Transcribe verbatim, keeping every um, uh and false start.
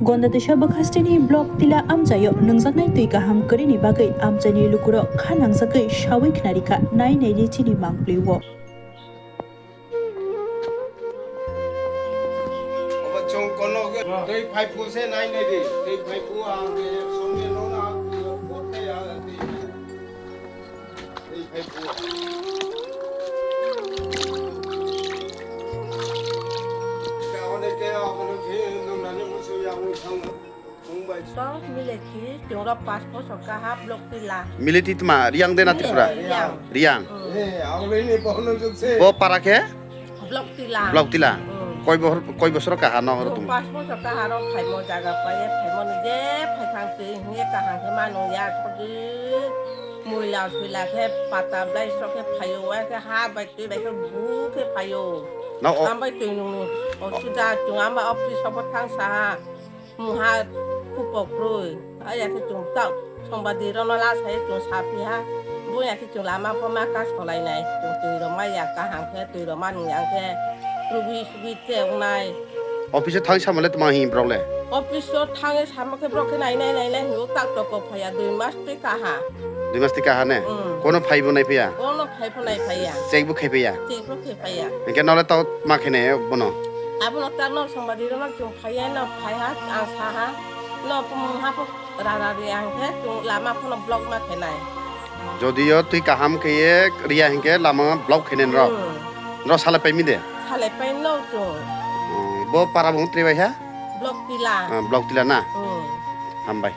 Gonda Desa Bakhasteni Block Tila amchaio nungjaknai twi kaham kwrwini bagwi amchaini lukurok kha nangjagwi sawi khnarikha, nai naidi chini mangpli-o. Obo chwng kono twi phai phu se nai naidi, twi phai phu ang songni nona bot khe ya. Mileti, chwng rok pas bosor kaha Block Tila. Mileti tma, Riang de na Tripura? Riang. Riang. Hmm. Bo para khe? Block Tila. Block Tila. Hmm. Koi bohor, koi bosor kaha no oro tum? Pas bosor kaha rok phaimo jaga paye, phaimo ni je phaithang twi hinge kaham khe manu ya sodi muila suila khe pata blai sok khe phaio, wa khe ha bai twi bai khe bu khe phaio. No, o- Ambai twi nung o suda chung amba office obo thang saha. Mungha khupok rwi. Aya khe chung ta songba di rono la sai chung sapi ha. Buya khe chung lama pho ma kas kholai nai. Chung twi roma ya kaham khe twi roma nung yang khe rugwi sugwi te wngnai. Office o thang samale tma hi brok le? Office o thang sama khe brok khe nai nai nai nai hingo tak tok kok phaya dui mas twi kaha. Dui mas twi kaha ne? Mm. Kono phai bo nai phiya? Kono phai pho nai phaya. Check bo khai phiya? Check bo khai phaya. Hingke nole tau ma khene bono? Abono tak no songba di rono chung phaya no phai ha ang sa ha. No pho mungha pho rara ri ang khe chung lama pho no block ma khe nai. Jodio twi kaham khe ye riya hingke lama block khene nrok. Hmm. Nrok sale paimi de? Sale pai no chung. Hmm, bo para bung tre bai ha? Block Tila. Ah, Block Tila na? Hmm. Hambai.